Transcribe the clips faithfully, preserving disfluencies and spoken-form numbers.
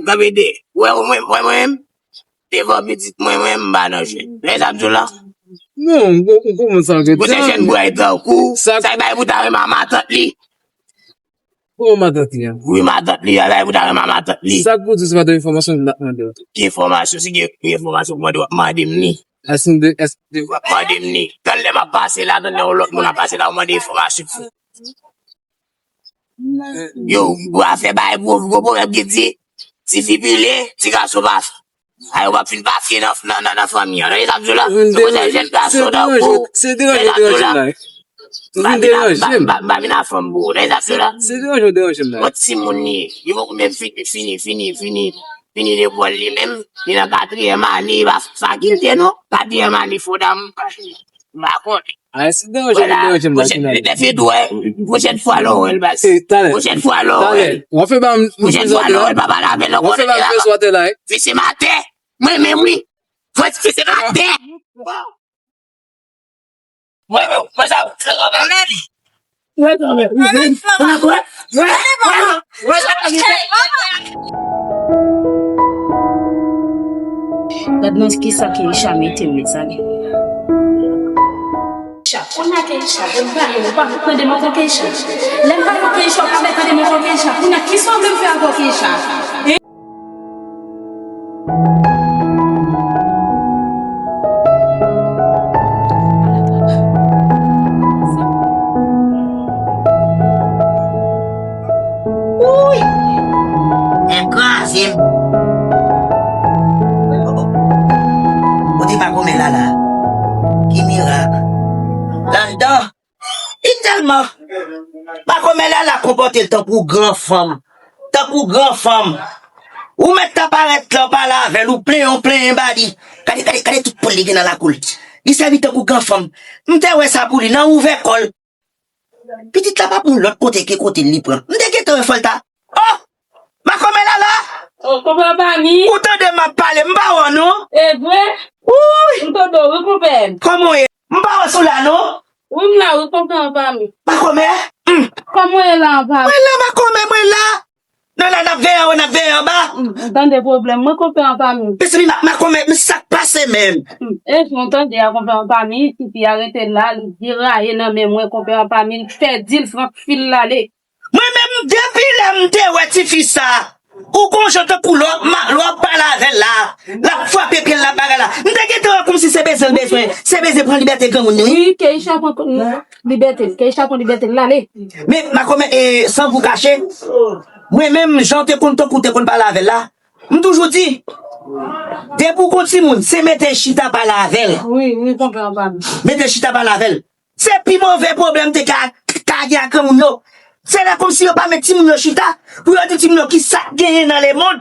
Kanpe de. Wè, wè, mwen, mwen, mwen, devan pitit mwen, mwen, m pa nan jwèt. Lè sa m di w la. Non, m ko-, m kòmanse antre. Pou se jèn bway tankou, sa, sa bay pou ta renmen a matant li. Pou matant li an. Wi, matant li, a bay pou ta renmen a matant li. Sa k pou di se pa de enfòmasyon m t ap mande w. Ki enfòmasyon? Si gen enfòmasyon pou mande, w ap mande m li. Èske m de, èske m de. W ap mande m li. Tann lè m ap pase la, tann lè yon lòt moun ap pase la, w mande enfòmasyon. Yo, bwa fè bay gwo, gwo pwoblèm ki di, ti fi pile, ti gason pa fè. Ay, w ap fin pa fye nan, nan, nan, nan fanmi an. Tande sa m di w la? Se konsa jèn gason tankou. Se deranje w deranje m la. Vin deranje m. M pa vin a fanm pou ou. Tande sa m di w la? Se deranje w deranje m la. Yon timoun li ye. Li poko menm fini, fini, fini, fini, fini lekòl li menm. Li nan katriyèm ane, li pa fakilte non. Katriyèm ane fondam. M pa konnen. Ay, si deranje m, deranje m la, final. Pwochèn fwa lè w wè l, baz. Pwochèn fwa lè w wè l. Pwochèn fwa lè w wè l, pa pale avè l ankò. W ap fè ba m fè sou atè la, wi. Fese m atè. Mwen menm, wi. Fò ti fese m atè. Mwen menm, mwen sa. Gad nan kisa Keisha mete m, mezanmi. Keisha, kounye a Keisha, lè m pale, ou pa tande m ankò Keisha. Lè m pale Keisha, ou pa vle tande m ankò Keisha. Kounye a, kisa w vle m fè ankò Keisha? Wouy! Tèt kraze m. Kote pa konmen la la? Ki mirak? Landan. Li tèlman pa konmè Lala konpòte l tankou gran fanm. Tankou gran fanm. Ou mèt ta parèt la, w pale avè l, ou plenyen, w plenyen ba li. Gade, gade, gade tout pòl li gen nan lakou l. Li sèvi tankou gran fanm. M te wè sa pou li, nan ouvè kò l. Pitit la pa pou lòt kote ke kote li pran. M te gentan wè fò l ta. Oh! Makomè Lala! Oh, konpè anpami. Ou tande m ap pale, m pa wè w non. E vre? Wouy! M tande w, wi, konpè. Kòman w ye? M pa wè w sou la non. Wi, m la, wi, konpè anpami. Makomè? Hmm. Kòman w ye la, anpami? Mwen la, makomè, mwen la. Nan la, n ap veye anwo, n ap veye anba. M tande pwoblèm mwen, konpè anpami. Mezanmi, ma, makomè, men sa k pase menm? Hmm. E jan w tande a, konpè anpami, tifi a rete la, li deraye nan men mwen, konpè anpami, li pèdi l, frank fil l ale. Mwen menm, depi lè m te wè tifi sa, ou gon jan tankou lè w ap ma-, lè w ap pale avè l la, l ap frape pye l, l ap bagay la. M te gentan wè kòmsi se beze l bezwen, se beze pran libète granmoun li, wi. Wi, Keisha pran libète l, Keisha pran libète l, l ale. Men, makomè, e, san vou kache, mwen menm, jan w te konn tankou w te konn pale avè l la, m toujou di, depi w gon timoun, se mete chita pale avè l. Wi, wi, konpè anpami. Mete chita pale avè l. Se pi move pwoblèm te ka, ka gen ak granmoun yo. Se lè kòmsi yo pa met timoun yo chita, pou yo di timoun yo kisa k genyen nan lemonn.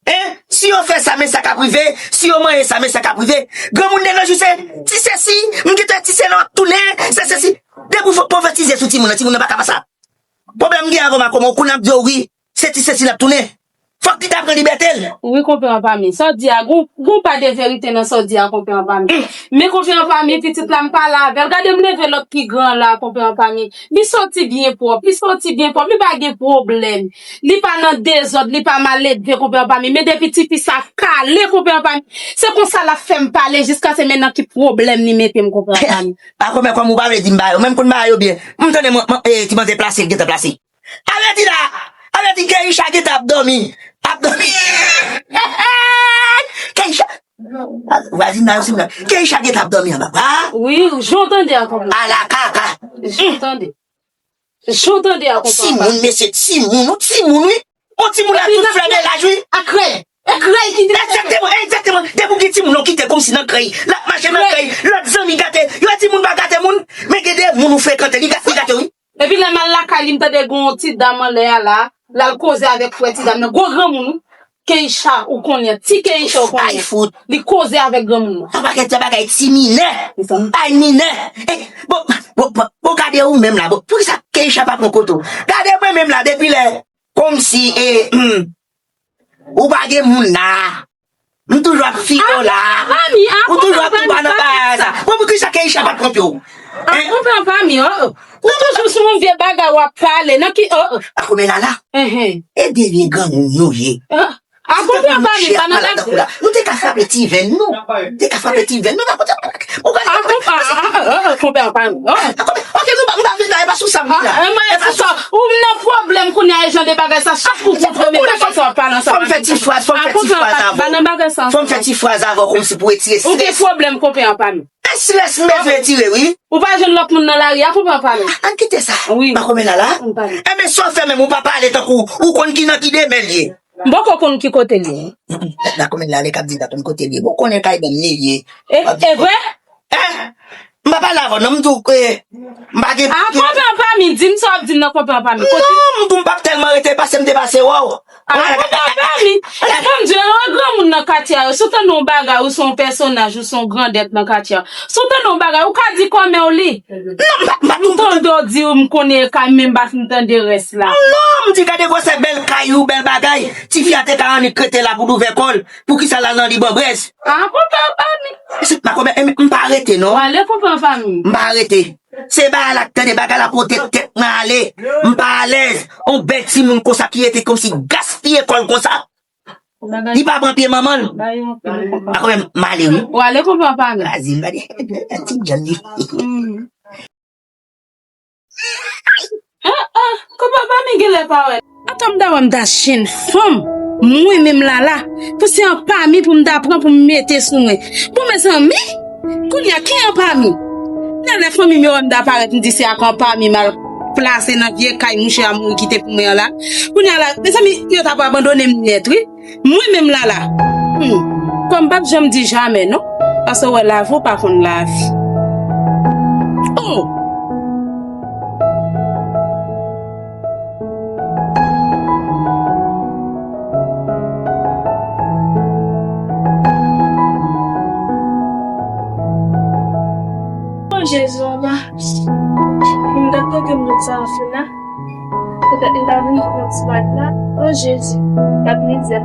Hein? Si yo fè sa, men sa k ap rive. Si yo manyen sa, men sa k ap rive. Granmoun de nòjou se ti sesi, m gentan ti sela w ap tounen, se sesi. Depi w pwofetize sou timoun nan, timoun nan pa ka fè sa. Pwoblèm m gen avè w, makomè, ou konn ap di w wi. Se ti sesi l ap tounen. Fòk li ta pran libète l. Wi, konpè anpami. Sa w di a, gon, gon pa de verite nan sa w di a, konpè anpami. Men konpè anpami, pitit la m pale avè l. Gade m leve lòt ki gran la, konpè anpami. Li soti byen pwòp, li soti byen pwòp, li pa gen pwoblèm. Li pa nan dezòd, li pa maledve, konpè anpami. Men depi tifi sa kale, konpè anpami, se konsa l ap fè m pale jiskaske men nan ki pwoblèm li mete m, konpè anpami. Makomè, kòm ou pa vle di m bagay yo, men m konn bagay yo byen. M tande mwen, mwen, e, ti manzè plase, l gentan plase. Avèti la, avèti Keisha gentan ap dòmi. Ap dòmi. Keisha. Vwazin nan yo si mwen. Keisha gentan ap dòmi anba. Ha? Wi, jan w tande a konpè. Ala kaka. Jan w tande. Jan w tande a konpè. Timoun, mesye, timoun, ou timoun, wi. Ou timoun la tout flè de laj, wi. A krèy. E krèy ki te. Egzakteman, egzakteman. Depi w gen timoun, ou kite kòmsi nan krèy. L ap mache nan krèy. Lòt zanmi gate. Yo timoun pa gate moun. Men gen de moun ou frekante, li ga-, li gate, wi. Epi lè m al lakay li, m tande gen yon ti dam anlè a la, l al koze avèk frè ti dam nan. Gwo granmoun, wi. Keisha, ou konnen, ti Keisha, ou konnen. Ay, fout. Li koze avèk granmoun nan. Sa pa kèt, se bagay ti minè. Ay, minè. Eh, bon, bon, bon, bon, gade ou menm la. Bon, poukisa Keisha pa pran kote w? Gade mwen menm la, depi lè, kòmsi, e, hmm, ou pa gen moun la. M toujou ap file w la. Ou toujou ap touba nan bagay sa. Bon, poukisa Keisha pa t pran pye w? Hein? Konpè anpami, oh, oh. Ou toujou sou yon vye bagay w ap pale. Nan ki, oh, oh. Makomè Lala. Enhen. E devyen granmoun nou ye. Ah. A, konpè an pa mi, pa nan lagri. Nou te ka frape ti venn nou. Te ka frape ti venn nou, pa konte. Ou gade. A, konpè an pa mi. Ok, nou pa, nou pa vin la, e pa sou sa m vin la. E pa sou sa. Ou nan pwoblèm kounye a, e jan de bagay sa, chak kou pou premye bagay sa, w ap pale ansanm. Fò m fè ti fraz, fò m fè ti fraz avè w. Pa nan bagay sa. Fò m fè ti fraz avè w kòmsi pou retire strès. Ou gen pwoblèm, konpè an pa mi. Strès m bezwen retire, wi. Ou pa jwenn lòt moun nan lari a, konpè an pa mi. Ann kite sa. Wi. Makomè Lala. Enben, sa w fè menm, ou pa pale tankou ou konn ki nan ki demen l ye. M poko konn ki kote l ye. Makomè Lala k ap di l pa konn kote l ye. Bon, konnen kay banm li ye. E, e vre? M pa pale avè w, non, m di w, e, m pa gen. A, konpè an pa mi, di m sa w ap di m nan, konpè an pa mi. Non, m di w m p ap tèlman rete, pase m te pase wè w. A, konpè an pa mi. E bon, di w, yon granmoun nan katye a, yo, si w tande yon bagay, ou se yon pèsonaj, ou se yon grandèt nan katye a. Si w tande yon bagay, ou ka di kòmè w li. Non, m pa, m pa tou. M tande w di, m konnen kay, men m pa fin tande rès la. Non, m di gade gwosè bèl kay ou, bèl bagay. Tifi a te ka annik rete la pou l ouvè kò l. Poukisa l al nan libanbrèz? A, konpè an pa mi. Makomè, e, m pa rete, non. W ale, konpè an pa mi. M pa rete. Se bagay la k tande bagay la pote tèt mwen ale. M pa alèz. On bèl timoun konsa ki rete kòmsi gaspiye kò l konsa. Li pa pran pye manman l. Makomè, m ale, wi. W ale, konpè an pa mi. Kraze m, gade. Ti djanm li. Ah, ah, konpè an pa mi genlè pa wè. Atò m ta wè m ta jwenn fanm, mwen menm Lala, pou se an pa mi pou m ta pran pou m mete sou mwen. Bon, mezanmi, kounye a ki an pa mi? Nan lè fanmi m yo wè m ta parèt, m di se ak an pa mi m al plase nan vye kay mouche a mouri kite pou mwen an la. Kounye a la, mezanmi, yo t ap abandone m nèt, wi. Mwen menm Lala, hmm, kòm m p ap janm di jamè non, paske w wè lavi w pa konn lavi. Oh! Oh, Jezi, mama. Moun gad kote moun sa a fè la. Petèt li ta vin pou yon ti bagay la. O Jezi, gad mizè.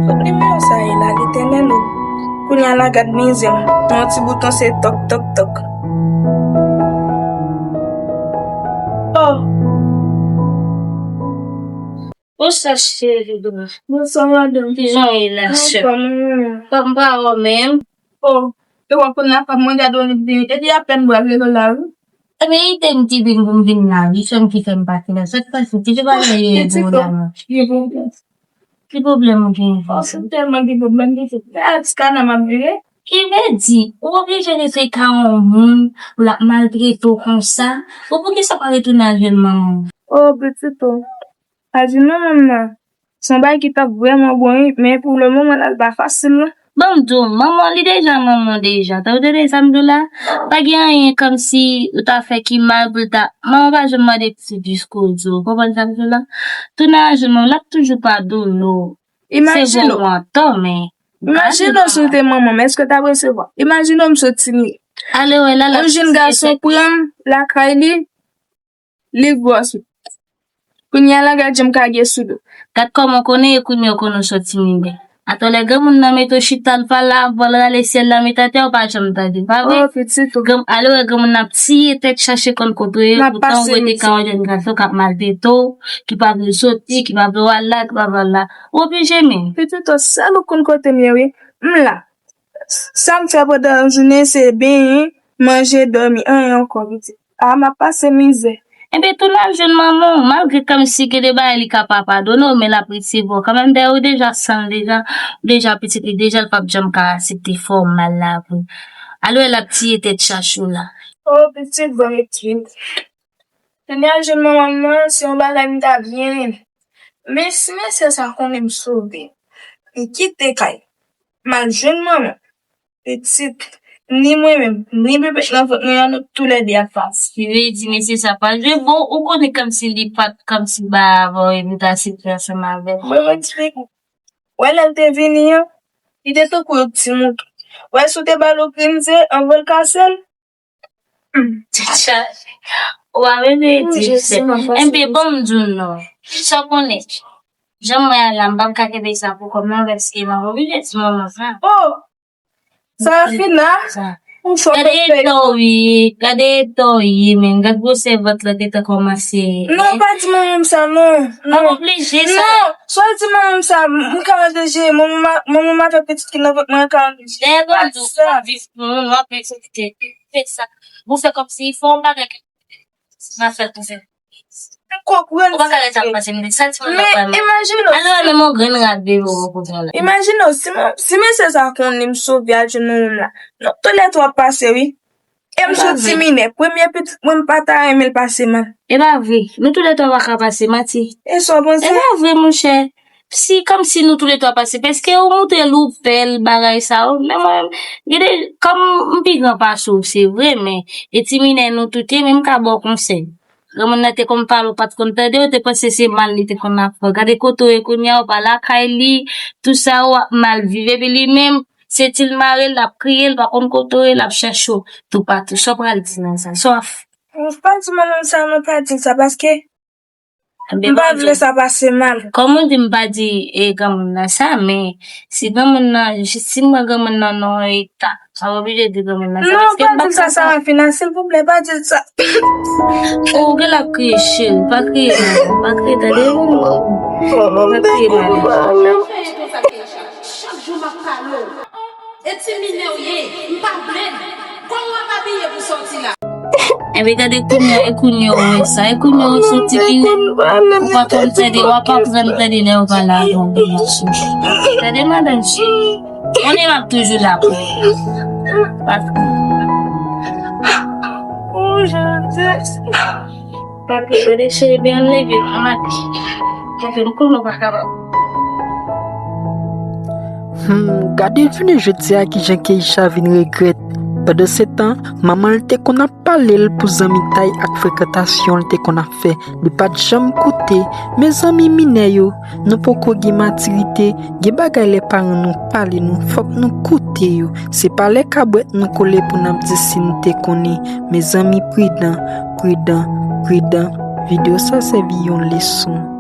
Kot nimewo sa ye la, Letènèl o? Kounye a la, gad mizè m. Yon ti bouton se tòk, tòk, tòk. Oh! Bonswa cheri dou. Bonswa madanm. Kijan w ye la chè? Mwen anfòm, wi. Kòm pa wè w menm. Oh, e w ap konn la fòm mwen gade w li vini. E li apèn bwa velo la wi. Ebyen ide m ki vin pou m vin la wi, sè m ki fè m pase la. Sa k pase? Ki te pale ye pou w la non? Ki pwoblèm? Ki pwoblèm ou genyen konsa? Oh, se tèlman gen pwoblèm ki fè. Gade ti kana m ap vire. Ki vle di, ou oblije rete ka yon moun pou l ap maltrete w konsa? Ou poukisa w pa retounen al jwenn manman w? Oh, pitit o. Al jwenn manman m nan. Se yon bagay ki t ap vrèman bon wi, men pou lemoman la, l pa fasil non. Ban m di w, manman li deja manman deja. Tande w tande sa m di w la? Pa gen anyen kòmsi ou ta fè ki mal pou l ta. Manman pa janm mande pitit jis koze w. Konprann sa m di w la? Tounen al jwenn manman, l ap toujou padone w. Se bon w antò, men. Imajine w si w te manman m, èske w t ap resevwa? Imajine w m sot tini. Ale wè la, l ap. Yon jenn gason pran m lakay li, li gwòs. Kounye a la, gad jan m kage sou do. Gad kòman w konnen e kounye a w konnen w sòti mizè. Atò lè granmoun nan mete w chita l pa la, vòl rale syèl la met atè, ou pa janm tande, pa vre? Oh, pitit o. Granm-, ale wè granmoun nan ap tiye tèt chache konn kote w ye, poutan ou rete ka yon jèn gason k ap maltrete w, ki pa vle w soti, ki pa vle w al la, ki pa vle w al la. Ou oblije men. Pitit o, sèl ou konn kote m ye wi. M la. Sa m fè pandan jounen se benyen, manje, dòmi, anyen ankò pitit. A, m ap pase mizè. Enben tounen al jwenn manman w, malgre kòmsi gen de bagay li ka pa padone w, men l ap resevwa w kanmenm, dayè ou deja san l deja, ou deja pitit li deja, l p ap janm ka aksepte fè w mal la vre. Al wè l ap tiye tèt chache w la. Oh, pitit, bon etid. Tounen al jwenn manman m nan, se yon bagay m ta byen renmen. Men si mesye sa konnen m sove, m kite kay, m al jwenn manman. Pitit, ni mwen menm, ni bebe nan vant mwen an, nou toulède ap pase. Li vle di mesye sa pa jwe bon, ou konnen kòmsi li pa t kòmsi bay avè w epi l ta sipè ansanm avè l. Mwen, mwen eksplike w. Wè lè l te vini an, li te tankou yon ti mouton. Wè si w te ba l yon grenn ze, anvan l kase l, hmm. Tèt chaje. Ou pa bezwen di sè. Enben ban m di w non. Sa w konnen? Jan mwen an la, m p ap ka kenbe sa pou kò m non, paske m ap oblije di manman sa. Oh! Sarafina? Sa. Gade eta w ye, gade eta w ye, men. Gad gwosè vant la gentan kòmanse. Non, pa di manman m sa, non. Pa oblije sa. Non, sa w di manman m sa, m ka andeje. Manman m ap fè pitit ki nan vant mwen ka andeje. Dèyè granmoun w ap viv pou moun, w ap viv sou kite. Fè sa. Bon, fè kòmsi fè yon bagay ki m ap fè l pou fè. M konprann. Ou pa ka lè sa pase, m santi mwen nan pran. Men imajine w. Alò, menm yon grenn rad bebe w konprann la. Imajine w, si mwen, si mesye sa konnen m sove al jwenn manman m la. Nou toulètwa ap pase, wi. E m se yon ti minè. Premye pitit mwen, m pa ta renmen l pase mal. E pa vre. Nou toulètwa pa ka pase, manti. E sa w panse? E pa vre, monchè. Si, kòmsi nou toulètwa pase, paske ou montre l ou pè l bagay sa yo. Men mwen, gade, kòm m pi gran pase w, se vre, men e ti minè nou tout ye, men m ka ba w konsèy. Granmoun nan te konn pale, w pa t konn tande, w te panse se mal li te konn ap fè. Gade kote w ye kounye a, w pa lakay li, tout sa w ap mal viv. Epi li menm, se ti l mare l, l ap kriye, l pa konn kote w ye, l ap chèche w toupatou. Sa w pral di nan sa? Sa w ap fè? M pa di manman m sa, non, pa di l sa, paske m pa vle sa pase mal. Kòm ou di, m pa di e granmoun nan sa, men si granmoun nan, si m wè granmoun nan nan yon eta, sa pa oblije di granmoun nan sa. Non, pa di l sa, Sarafina, silvouplè, pa di l sa. Ou gen l ap kriye, cheri, pa kriye, madanm, pa kriye, tande, pa kriye, madanm. Chak jou m ap pale w. E ti minè w ye, m pa vle l. Kòman w ap abiye pou sòti la? Enben gade kounye a, e kounye a w wè sa, e kounye a w soti vini. Ou pa konn tande, w ap aprann tande lè yo pale avè w de gason. Tande madanm cheri, konnen m ap toujou la pou ou. Paske, oh, Jezi. Paske gade cheri, byen leve, manman. Paske m konnen w pa kapab. Hmm, gade jounen jodi a kijan Keisha vin regrèt. Pandansetan, manman l te konn ap pale l pou zanmitay ak frekantasyon l te konn ap fè. Li pa t janm koute. Mezanmi, minè yo, nou poko gen matirite, gen bagay lè paran nou pale nou, fòk nou koute yo. Se pa lè kabwèt nou kole pou n ap di si n te konnen. Mezanmi, pridan, pridan, pridan. Videyo sa sèvi yon leson.